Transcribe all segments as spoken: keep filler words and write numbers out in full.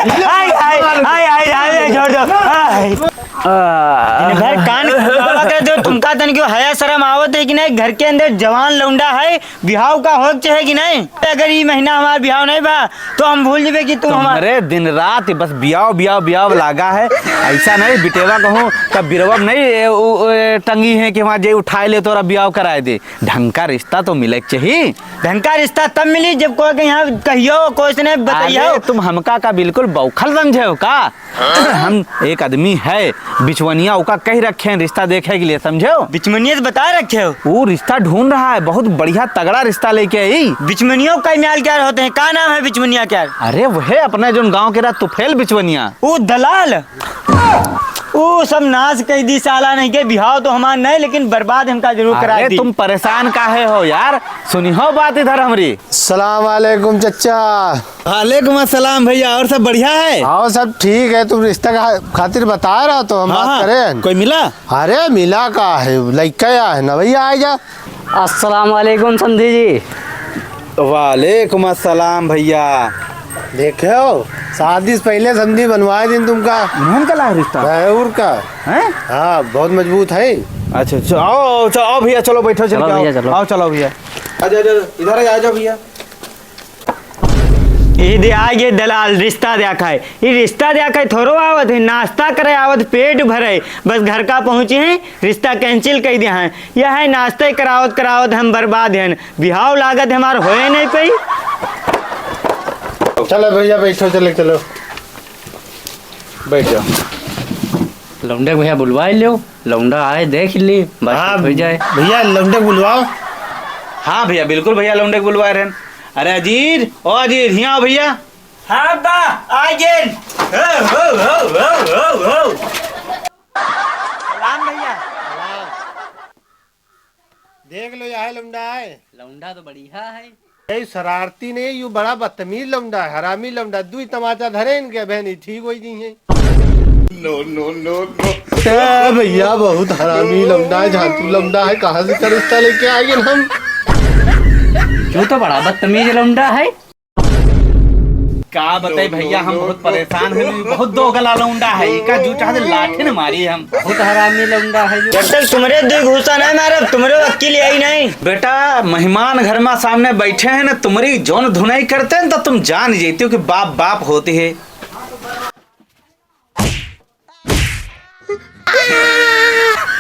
हाय, हाय, हाय, हाय, हाय, छोड़ दो। हाय। दिन भर कान खिलावा कर दो, तुमका तन क्यों हया शर्म आवत है कि नहीं? घर के अंदर जवान लौंडा है, बिहाव का होक चाहे कि नहीं? अगर ई महीना हमार बिहाव नहीं बा, तो हम भूल जबे कि तू हमार तुम्हरे दिन रात बस बियाव, बियाव, बियाव लागा है। ऐसा नहीं, बिटेवा कहूँ, तब बिरवा में नहीं, ए, उ, ए, टंगी है कि वहाँ जे उठाए ले, तोरा बियाव कराए दे। ढंग का रिश्ता तो मिले के चाहिए। ढंग का रिश्ता तब मिली, जब कोई के यहाँ कहियो, कोई से नहीं बताइयो। अरे, तुम हमका का बिल्कुल बौखल समझे हो का? हम एक आदमी है, बिचवनिया, ओका कह रखे हैं रिश्ता देखे के लिए, समझे हो? बिचवनिया से बता रखे हो? वो रिश्ता ढूंढ रहा है, बहुत बढ़िया तगड़ा रिश्ता लेके आई। बिचवनिया का म्याल क्या होते हैं? का नाम है बिचवनिया क्या? अरे, वह अपने जोन गांव के रहा, तुफेल बिचवनिया। वो दलाल, वो सब नाश कह दी साला, नहीं के बिहाव तो हमार नहीं, लेकिन बर्बाद हमका जरूर करा अरे, दी। तुम परेशान काहे हो यार? सुनी हो बात इधर हमरी। सलाम वालेकुम चच्चा। वालेकुम अस्सलाम भैया, और सब बढ़िया है? हाँ, सब ठीक है। तुम रिश्ता का खातिर बता रहा तो हम हाँ, बात हाँ। करें। कोई मिला? अरे, मिला का है, लइका या है ना भैया, आ जा। अस्सलाम वालेकुम समधी जी। वालेकुम अस्सलाम भैया। देखे हो, शादी से पहले समधी बनवाए दिन तुमका। उन्होंने का लाए रिश्ता? और का? हैं? हाँ, बहुत मजबूत है। अच्छा, अच्छा, आओ, आओ, चलो, आओ भैया, चलो बैठो, चलो चलो आओ। भैया, चलो। आओ, चलो भैया। आ जाओ, आ जाओ, इधर आ जाओ भैया। ई दे आ गए दलाल, रिश्ता देखा है। ई रिश्ता देखा है, थोड़ो आवत है, नाश्ता करे आवत, पेट भरे, बस घर का पहुँचे हैं, रिश्ता cancel कर दे हैं। यह है नाश्ते करावत करावत हम बर्बाद हैं। बिहाव लागत हमार होए नहीं पाई। चलो भैया, बैठो, चले, चलो। बैठ जाओ। लौंडे के भैया बुलवाए लो, लौंडा आए, देख ली, बातचीत हाँ, हो जाए। भैया, लौंडे के बुलवाओ। हाँ भैया, बिल्कुल भैया, लौंडे के बुलवाए रहन। अरे अजीर, ओ अजीर, हियाँ आओ भैया। हाँ बा, आ गेन। हो, हो, हो। सलाम भैया। देख लो, यह लौंडा है। लौंडा तो बढ़िया है। ये शरारती नहीं, यू बड़ा बदतमीज लौंडा है, हरामी लौंडा। दुई तमाचा धरे इनके, बहन, ई ठीक होई जी हैं। No, no, no, no। ए भैया, बहुत हरामी लौंडा है, झांतू लौंडा है, कहाँ से का रिश्ता लेके आ गए हम? क्यों, तो बड़ा बदतमीज लौंडा है। का बताई भैया, हम बहुत परेशान हैं, बहुत दोगला लौंडा है, इका जू चाहते लाठी न मारी हम। बहुत हरामी लौंडा है ये। जब तक तुम्हरे दुई घूसा नहीं मारब, तुम्हरे अक्किल आई नहीं। बेटा, मेहमान घर में सामने बैठे हैं ना, तुम्हरी जौन धुनाई करते हैं, तो तुम जान जइते हो कि बाप बाप होती है।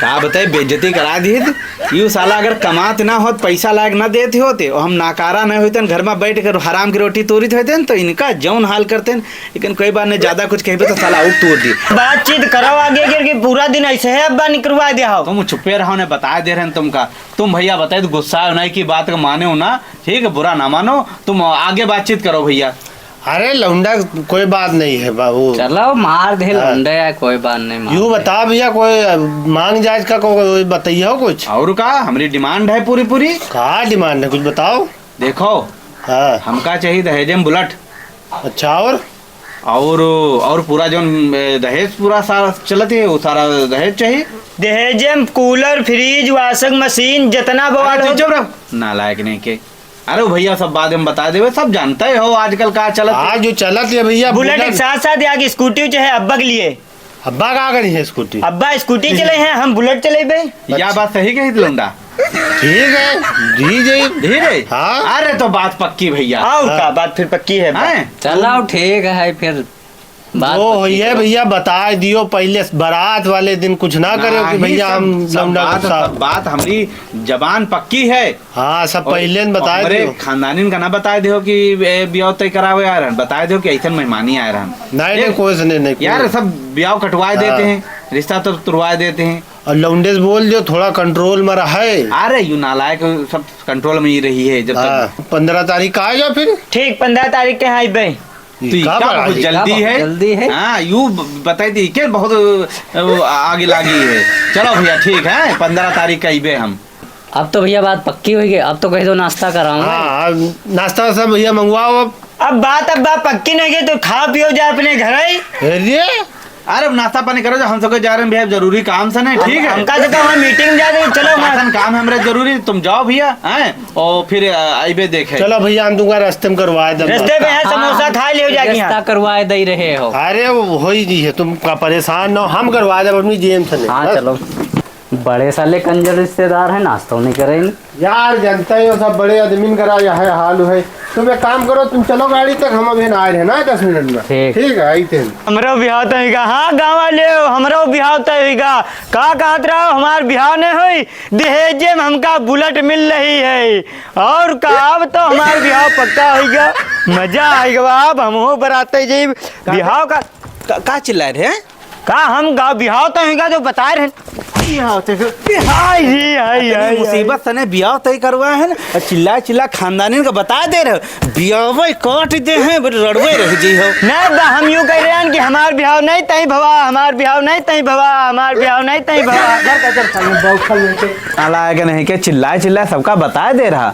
का बताई, बेइज्जती करा दी थी। यू साला अगर कमात ना होत, पैसा लायक ना देत होते, और हम नाकारा नहीं होते, घर में बैठ कर हराम की रोटी तोड़ित होते, तो इनका जौन हाल करते, लेकिन कोई बात नहीं, ज्यादा कुछ कहिबे तो साला और तोड़ दी। बातचीत करो आगे गिर के, पूरा दिन ऐसे है, अब्बा निकरवा दे हो। तुम चुप्पे रहो, ने बता दे रहे हैं तुमका। तुम भैया बताए तो गुस्सा हो ना, कि बात का माने हो ना, ठीक है, बुरा ना मानो, तुम आगे बातचीत करो भैया। अरे लौंडा, कोई बात नहीं है बाबू। चलो मार दे हाँ। लौंडा यार, कोई बात नहीं, मार यू दे। बता भैया, कोई मांग जायज का कोई बताइए हो कुछ? और का, हमारी demand है पूरी पूरी। का demand है, कुछ बताओ। देखो, हाँ। हमका चाहिए दहेज में bullet। अच्छा, और? और, और पूरा जौन, ए, दहेज पूरा सारा चलत है, वो सारा दहेज चाहिए। दहेज में cooler, fridge, washing machine, जितना बवाल अरे, हो। चुप रहो, नालायक नहीं के। अरे भैया, सब बाद में बता देवे, सब जानते हो आजकल का चलत है। आज जो चलत है भैया, bullet bullet। के साथ साथ आगे scooty चाहे अब्बा के लिए। अब्बा का करी है scooty? अब्बा scooty चले हैं, हम bullet चलेबे। या बात सही कही लौंडा। ठीक है, जी जी। ठीक है? हाँ। अरे तो बात पक्की भैया। आओ हाँ। का बात फिर पक्की है। हैं? चलो ठीक है फिर। बात जो पक्की होइए करो। भैया, बताए दियो पहले, बारात वाले दिन कुछ ना करे कि नहीं, भैया सब, हम सब लौंडा बात, गुस्सा। सब बात हमरी जबान पक्की है। हाँ, सब और पहले न बताए हमरे दियो। खानदानिन का ना बताए दियो कि ए, बियाह तय करावे आए रहन, बताए दियो कि ऐसन मेहमानी आए रहन। नहीं, ए, नहीं, कोई से नहीं, नहीं, कोई यार, नहीं। सब बियाह कटवाए हाँ। देते हैं, रिश्ता तो तुड़वाए देते हैं। और लौंडे से बोल दियो, थोड़ा control में रहे। अरे, यू नालायक, सब control में ही रही है जब तक। हाँ, पन्द्रह तारीख का आ जाओ फिर। ठीक, पन्द्रह तारीख के यहाँ आइबे। तो ई का का बड़ा बहुत ई का जल्दी बहुत है? जल्दी है? हाँ, यू ब-, बताई दी के बहुत, अ, वो आगे लागी है। चलो भैया, ठीक है, पन्द्रह तारीख का इबे हम। अब तो भैया बात पक्की हुई गई, अब तो कह दो नाश्ता कराऊं। हाँ, अब नाश्ता सब भैया मंगवाओ अब। अब बात, अब बात पक्की नहीं गई तो खाओ पियो जा अपने घर ही। अरे, अरे, नाश्ता पानी करो, जो हम सबके जा रहे हैं भैया, जरूरी काम से नहीं, ठीक है? हमका तो कहा meeting जा रही, चलो, हम अपन काम है हमरे जरूरी, तुम जाओ भैया, हैं? और फिर, अ, आइबे देखे। चलो भैया, हम तुमका रास्ते में करवा दे। रास्ते में है, समोसा खा लियो जाके यहाँ। नाश्ता करवाए दे रहे हो। अरे, वो हो ही रही है, तुम का परेशान ना हो, हम करवा दे अपनी जेब से नहीं। हाँ, बस। चलो। बड़े साले कंजर रिश्तेदार हैं, नाश्ता नहीं करेंगे। यार, जनता ही हो, सब बड़े आदमी करा यह है, हाल है। तुम एक काम करो, तुम चलो गाड़ी तक, हम अभी आ रहे हैं ना, दस मिनट में। ठीक। ठीक है, आई थे। हमरो बिहाव तय होइगा। हाँ, गाँव वाले हो, हमरो बिहाव तय होइगा। का कहत रहो, हमार बिहाव नहीं होई? दहेजे में हमका बुलेट मिल रही है। और का, अब तो हमार बिहाव पक्का होइगा। मजा आइगा, अब हमहू बराते जाइब। बिहाव का का, का चिल्लाए रहे हैं? का हम गाँव बिहाव तो इनका जो बताए रहे। बिहाव तो, हाय रे, हाय, अतनी हाय, मुसीबत हाय। सने बिहाव तय करवाए हैं ना, और चिल्ला चिल्ला खानदानिन का बता दे रहे हो। बिहावे काट दे हैं, बड़े रड़वे रह जी हो। नहीं बा, हम यूं कह रहे हैं कि हमार बिहाव नहीं तय भवा, हमार बिहाव नहीं तय भवा, हमार बिहाव नहीं तय भवा। घर का घर खाने बौखल लेके। नालायक नहीं के चिल्लाए चिल्लाए सबका बताए दे रहा।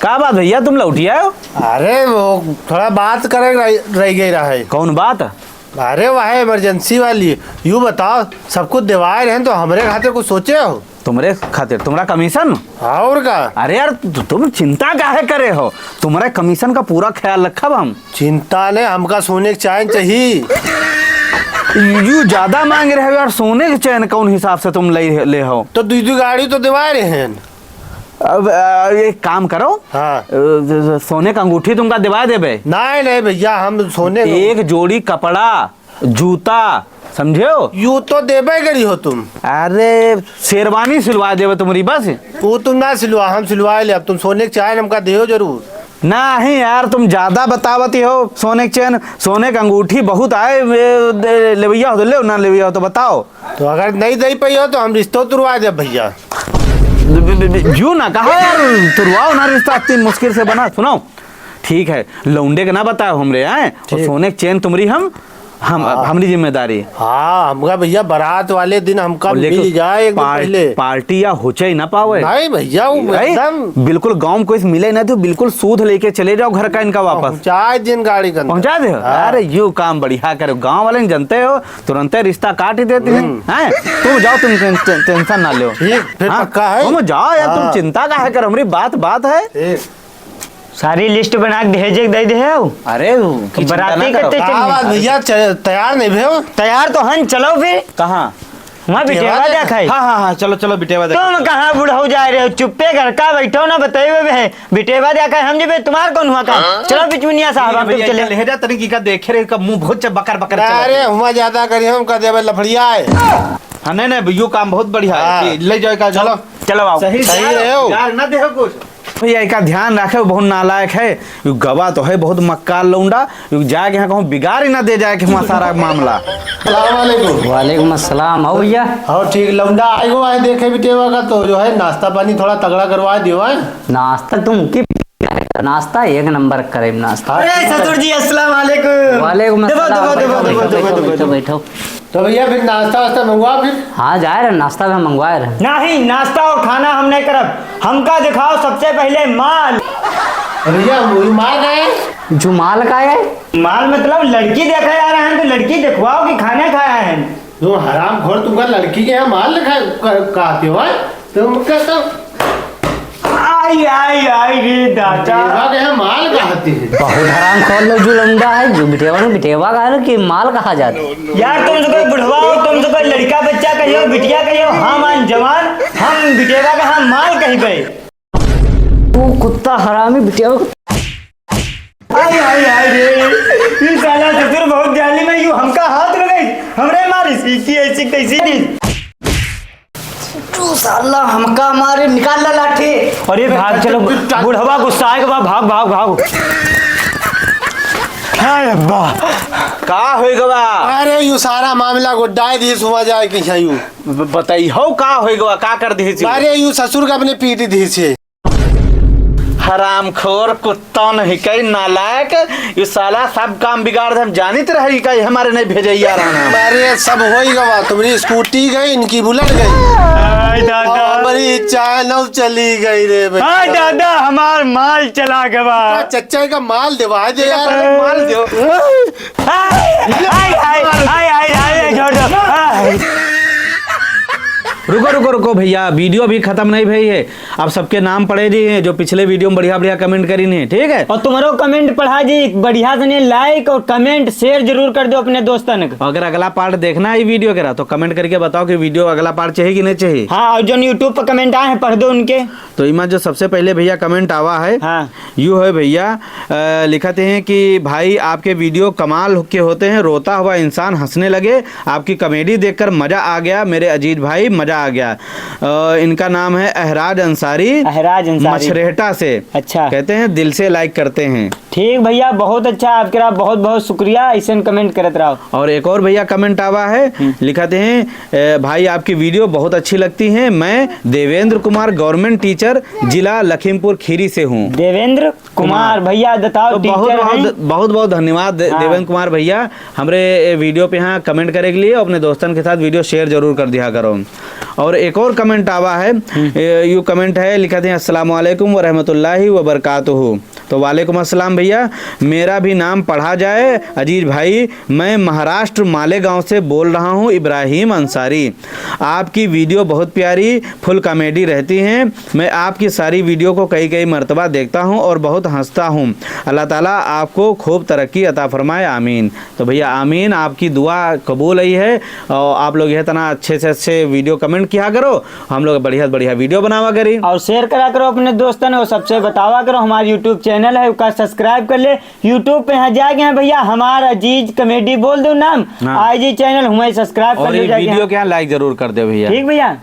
का बात भैया, तुम लौटी आए हो? अरे वो थोड़ा बात करे रह, रह गई रहा है। कौन बात? अरे, वह emergency वाली। यूं बताओ, सब कुछ देवाए रहे तो हमरे खातिर कुछ सोचे हो? तुमरे खातिर, तुम्हरा commission? और का? अरे यार, तु-, तुम चिंता काहे करे हो? तुम्हरे commission का पूरा ख्याल रखब हम। चिंता ने, हमका सोने के चैन चाहिए। यू ज्यादा मांग रहे हो यार, सोने के चैन कौन हिसाब से तुम ले, ले हो? तो दुई दुई गाड़ी तो देवाए रहे हैं। अब, अ, एक काम करो। हाँ। अ, ज-, ज-, सोने का अंगूठी तुमका दिवा देबे। नहीं, नहीं भैया, हम सोने का एक जोड़ी कपड़ा, जूता, समझे हो? यू तो देबे करी हो तुम। अरे, शेरवानी सिलवा देबे तुम्हरी बस। वो तुम ना सिलवा, हम सिलवा ले। अब तुम सोने के चैन हमका देहो जरूर। नहीं यार, तुम ज्यादा बतावती हो। सोने के चैन, सोने का अंगूठी बहुत आए, ए, दे-, लेवैया हो तो लेव, ना लेवैया हो तो बताओ। तो अगर नहीं दे पाई हो तो हम रिश्तो तुड़वा दे भैया। यूं ना कहा यार, तुड़वाओ ना रिश्ता, इतनी मुश्किल से बना। सुनो, ठीक है, लौंडे के ना बताओ हमरे, हैं? और ठीक। सोने के चैन तुम्हरी हम, हम, हाँ। हमरी जिम्मेदारी। हाँ, हमका भैया बारात वाले दिन हमका और लेकिन मिल जाए एक दिन पार-, पहले। पार्टी या होचे ही ना पावे। नहीं भैया, वो भाई, एकदम बिल्कुल गाँव में कोई मिले ना तो बिल्कुल सूद लेके चले जाओ घर का इनका वापस। पहुँचा दिन गाड़ी के अंदर। पहुँचा दे? हाँ। अरे, यू काम बढ़िया करो, गाँव वाले जानते हो, तुरंते रिश्ता काट ही देते हैं। हम्म। हैं? तुम जाओ, तुम टें-, टें-, tension ना लो। ठीक, फिर हाँ? पक्का है? तुम जाओ यार, तुम हाँ। चिंता काहे करो, हमरी बात, बात है। ठीक। सारी list बना के दहेजे के दे दे हो। अरे, वो की चिंता बराती ना करो। कितने का चलने? बात भैया, च-, तैयार नहीं भे हो? तैयार तो हन, चलो फिर। कहाँ? वहाँ बिटेवा बिटेवा दे-, देखा है। हाँ, हाँ, हाँ, चलो, चलो, बिटेवा देखा। तुम कहाँ बुढ़ऊ जा रहे हो? चुप्पे घर का बैठो ना, बताइए बे। बिटेवा देखा है, हम जी बे, तुम्हार कौन हुआ का? हाँ? चलो बिचमुनिया साहब, नहीं, हम तुम भैया, चले। इनका लहजा तरीके का देखे रहे, कब मुंह बहुत बकर बकर चला अरे, है। हुआ ज्यादा करी, हम कह देबे लफड़िया है। हाँ, नहीं, नहीं, यो काम बहुत बढ़िया है हाँ। कि ले जाओ का, चलो। चलो आओ। सही सही जा रहे हो। यार, ना देखो कुछ। भैया, एका ध्यान रखे, बहुत नालायक है। यू गवा तो है, बहुत मक्कार लौंडा। यू जाके यहाँ कहूँ बिगाड़ ही ना दे जाए कि वहाँ सारा मामला। अस्सलाम वालेकुम। वालेकुम अस्सलाम। आओ भैया। हाँ, ठीक, लौंडा आएगो, आए देखे बिटेवा का, तो जो है नाश्ता पानी थोड़ा तगड़ा करवा दियो है। नाश्ता तुम की, नाश्ता एक नंबर करे नाश्ता। अरे ससुर जी, अस्सलाम वालेकुम। वालेकुम देबो, अस्सलाम। देबो, देबो, बैठो, देबो, बैठो, देबो, बैठो, देबो। बैठो। तो भैया, फिर नाश्ता वास्ता मंगवा फिर? हाँ, जाए रहे, नाश्ता भी मंगवाए रहे। नहीं, नाश्ता और खाना हम नहीं करब। हमका दिखाओ सबसे पहले माल। अरे भैया, वो माल का है? जो माल का है? माल मतलब लड़की देखे आ रहे हैं तो लड़की दिखवाओ कि खाना खाया है? जो हरामखोर, तुमका लड़की के यहाँ माल दिखा-, क-, कहते हो, हैं? तुमका तो आई, आई, आई रे दादा। बिटेवा के यहाँ माल कहती है। बहुत हरामखोर लोग जो लौंडा है, जो बिटेवा ने बिटेवा कहा ना कि माल कहा जाता है। यार तुम सबको बुढ़वा हो, तुम सबको लड़का बच्चा कहियो, बिटिया कहियो, हम आन जवान, हम बिटेवा का हम माल कहिबे। तू कुत्ता हरामी बिटेवा को। आई, आई, आई रे, ई साला ससुर बहुत जालिम है, यू हमका हाथ लगाई, हमरे मारिस, ई की ऐसी कैसी दी। तू साला हमका मारे, निकाल ला लाठी। अरे भाग, चलो, बुढ़वा गुस्सा आएगा, भाग, भाग, भाग। हाय अब्बा। का होई गवा? अरे, यू सारा मामला गोड्डाए दिहिस हुआ जाए कि यू। ब-, बताई हो, का होई गवा, का कर दिहिस यू? अरे, यू ससुर का अपने पीट दिहिस। हरामखोर कुत्ता नहीं कई नालायक, ये साला सब काम बिगाड़ दे। हम जानित रही का ये हमारे नहीं भेजे यार आना। अरे सब हो ही गवा, तुम्हारी स्कूटी गई, इनकी बुलेट गई। हाय दादा। और हमारी चाइना चली गई रे भाई। हाय दादा, हमार माल चला गवा। चच्चा का माल दिवा दे यार। माल दो। हाय, हाय, हाय, हाय, हाय, हाय। रुको, रुको भइया, video अभी खतम नहीं भई है। अब सबके नाम पढ़े दी हैं, जो पिछले video में बढ़िया, बढ़िया comment करीन हैं, ठीक है? और तुम्हरो comment पढ़ा जी, बढ़िया से ने like और comment, share जरूर कर दो अपने दोस्तन के। अगर अगला part देखना है video के रहा, तो comment करके बताओ कि video अगला part चाहिए कि नहीं चाहिए। हाँ, और जो YouTube पर comment आए हैं, पढ़ दो उनके। तो इमा जो सबसे पहले भइया comment आवा है, हाँ। यू है भइया, अ, लिखत हैं कि भाई, आपके video कमाल के होते हैं, रोता हुआ इंसान हंसने लगे, आपकी comedy देखकर मजा आ गया मेरे अजीज भाई, मजा आ गया। अ, इनका नाम है अहराज अंसारी, अहराज अंसारी। मछरेहटा से। अच्छा। कहते हैं, "दिल से like करते हैं।" ठीक भइया, बहुत अच्छा, आपके रहा बहुत बहुत शुक्रिया, ऐसे comment करत रहो। और एक और भइया comment आवा है, हम्म। लिखत हैं, "ए, भाई, आपकी video बहुत अच्छी लगती है, मैं देवेंद्र कुमार, government teacher, जिला लखीमपुर खीरी से हूँ।" देवेंद्र कुमार। कुमार भइया, बताओ, तो बहुत, teacher बहुत, हैं? बहुत, बहुत धन्यवाद दे-, हाँ। देवेंद्र कुमार भइया, हमरे ए video पे यहाँ comment करे के लिए, अपने दोस्तन के साथ video share जरूर कर दिया करो। और एक और comment आवा है, हम्म। ए, यू comment है, लिखत हैं, "अस्सलाम वालेकुम व रहमतुल्लाहि व बरकातुहू।" तो वालेकुम अस्सलाम भइया, मेरा भी नाम पढ़ा जाए अजीज भाई, मैं महाराष्ट्र मालेगांव से बोल रहा हूँ, इब्राहिम अंसारी। आपकी video बहुत प्यारी, full comedy रहती हैं। मैं आपकी सारी video को कई कई मर्तबा देखता हूँ और बहुत हंसता हूँ। अल्लाह ताला आपको खूब तरक्की अता फरमाए, आमीन। तो भइया, आमीन, आपकी दुआ कबूल हुई है और आप लोग यह तना अच्छे से अच्छे video comment किया करो, हम लोग बढ़िया से बढ़िया video बनावा करी। और share करा करो अपने दोस्तन को, सबसे बतावा करो, हमारा YouTube channel है, उसका subscribe कर ले। YouTube पे यहाँ जाके हैं भइया, हमारा अजीज comedy बोल दो नाम, हाँ। IG channel, हमें subscribe कर और लो ये जाके video यहाँ। के यहाँ like जरूर कर दे भइया। ठीक भइया।